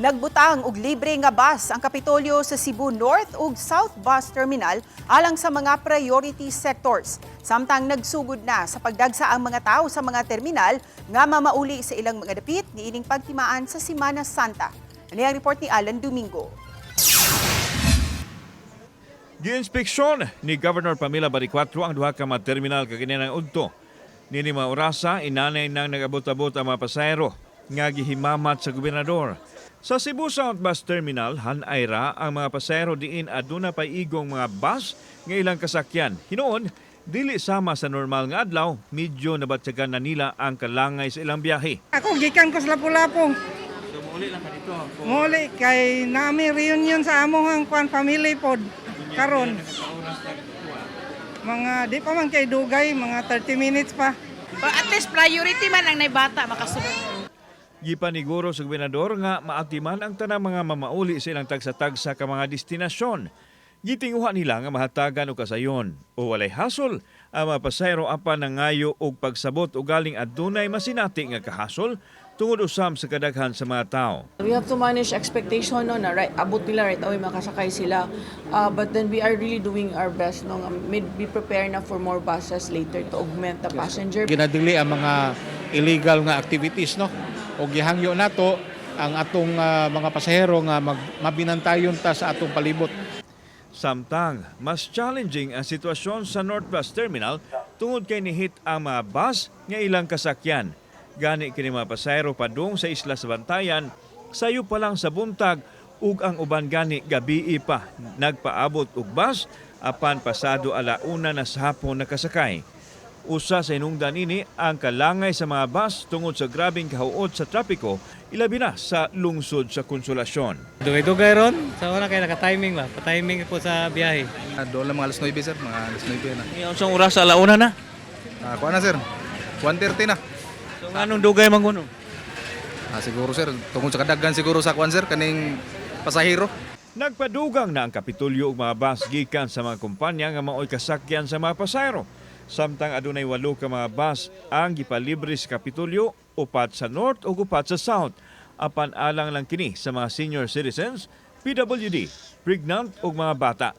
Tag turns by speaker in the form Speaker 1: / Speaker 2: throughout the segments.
Speaker 1: Nagbutang og libre nga bus ang Kapitolyo sa Cebu North ug South Bus Terminal alang sa mga priority sectors. Samtang nagsugod na sa pagdagsa ang mga tao sa mga terminal nga mamauli sa ilang mga dapit niining pagtimaan sa Semana Santa. Ani ang report ni Alan Domingo.
Speaker 2: Giinspeksyon ni Governor Pamela Baricuatro ang duha ka mga terminal kaganinang udto. Niini mga orasa, inanay nang nagabot-abot ang mga pasahero nga gihimamat sa gobernador. Sa Cebu South Bus Terminal, hanay ra ang mga pasahero diin aduna pay igong mga bus nga ilang kasakyan. Hinuon, dili sama sa normal nga adlaw, medyo nabatyagan na nila ang kalangay sa ilang biyahe.
Speaker 3: Ako gikan ko sa Lapu-Lapu.
Speaker 2: So muuli lang ka dito.
Speaker 3: Muli kay nami reunion sa amohang kwan family pod karon. Mga di pa man kay dugay, mga 30 minutes pa.
Speaker 4: But at least priority man ang naibata makasulod.
Speaker 2: Gipaniguro sa gobernador nga maatiman ang tanang mga mamauli sa ilang tagsa-tagsa ka mga destinasyon. Gitinguha nila nga mahatagan og kasayon o walay hasol ang mga pasahero apan nangayo og pagsabot o galing adunay masinati nga kahasol tungod usab sa kadaghan sa mga tao.
Speaker 5: We have to manage expectation, no, na right, abot nila right away makasakay sila. But then we are really doing our best, no, nga be prepare na for more buses later to augment the passenger.
Speaker 6: Ginadili ang mga illegal nga activities, no, o gihangyo nato ang atong mga pasahero nga mabinantayon ta sa atong palibot.
Speaker 2: Samtang, mas challenging ang sitwasyon sa North Bus Terminal tungod kay nihit ang mga bus nga ilang kasakyan. Gani kini mga pasahero padung sa isla sa Bantayan, sayo pa lang sa buntag ug ang uban gani gabii pa nagpaabot og bus apan pasado alauna na sa hapon nakasakay. Usa sa hinungdan ini ang kalangay sa mga bus tungod sa grabeng kahuot sa trapiko, ilabi na sa lungsod sa Konsolasyon.
Speaker 7: Dugay-dugay ron. Sa una kay naka-timing ba? Pa-timing po sa biyahe.
Speaker 8: Doon lang mga alas 9, sir, mga alas 9 na.
Speaker 2: Ngayon sa oras alauna na.
Speaker 8: Kuha na, sir, 1:30 na.
Speaker 2: So nganong dugay man kuno?
Speaker 8: Siguro, sir, tungod sa kadaghan siguro sa kuan, sir, kaning pasahero.
Speaker 2: Nagpadugang na ang Kapitolyo og mga bus gikan sa mga kumpanya nga maoy kasakyan sa mga pasahero. Samtang adunay walo ka mga bus ang gipalibre sa Kapitolyo, upat sa North ug upat sa South. Apan alang lang kini sa mga senior citizens, PWD, pregnant ug mga bata.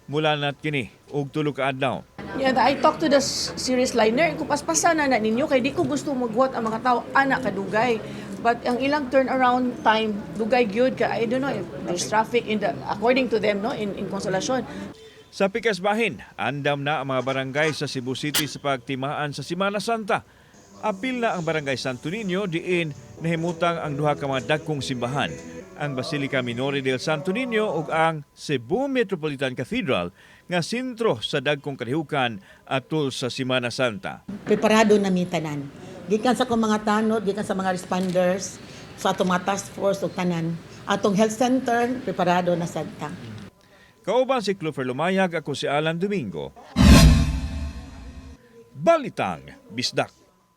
Speaker 2: Mula nat kini og 3 ka adlaw.
Speaker 5: Yeah, I talked to the series liner, kung paspasa na na ninyo, kay di ko gusto maghuwat ang mga tao, ana kadugay. But ang ilang turnaround time, dugay gyud ka. I don't know if there's traffic in the, according to them, no, in Consolacion.
Speaker 2: Sa pikas bahin, andam na ang mga barangay sa Cebu City sa pagtimaan sa Semana Santa. Apil na ang Barangay Santo Niño diin nahimutang ang duha ka mga dagkong simbahan, ang Basilica Minore del Santo Niño ug ang Cebu Metropolitan Cathedral nga sentro sa dagkong kalihukan atol sa Semana Santa.
Speaker 9: Preparado na mi tanan. Gikan sa akong mga tanod, gikan sa mga responders, sa atong mga task force ug tanan. Atong health center, preparado na sad ta.
Speaker 2: Kauban si Clover Lumayag, ako si Alan Domingo. Balitang Bisdak.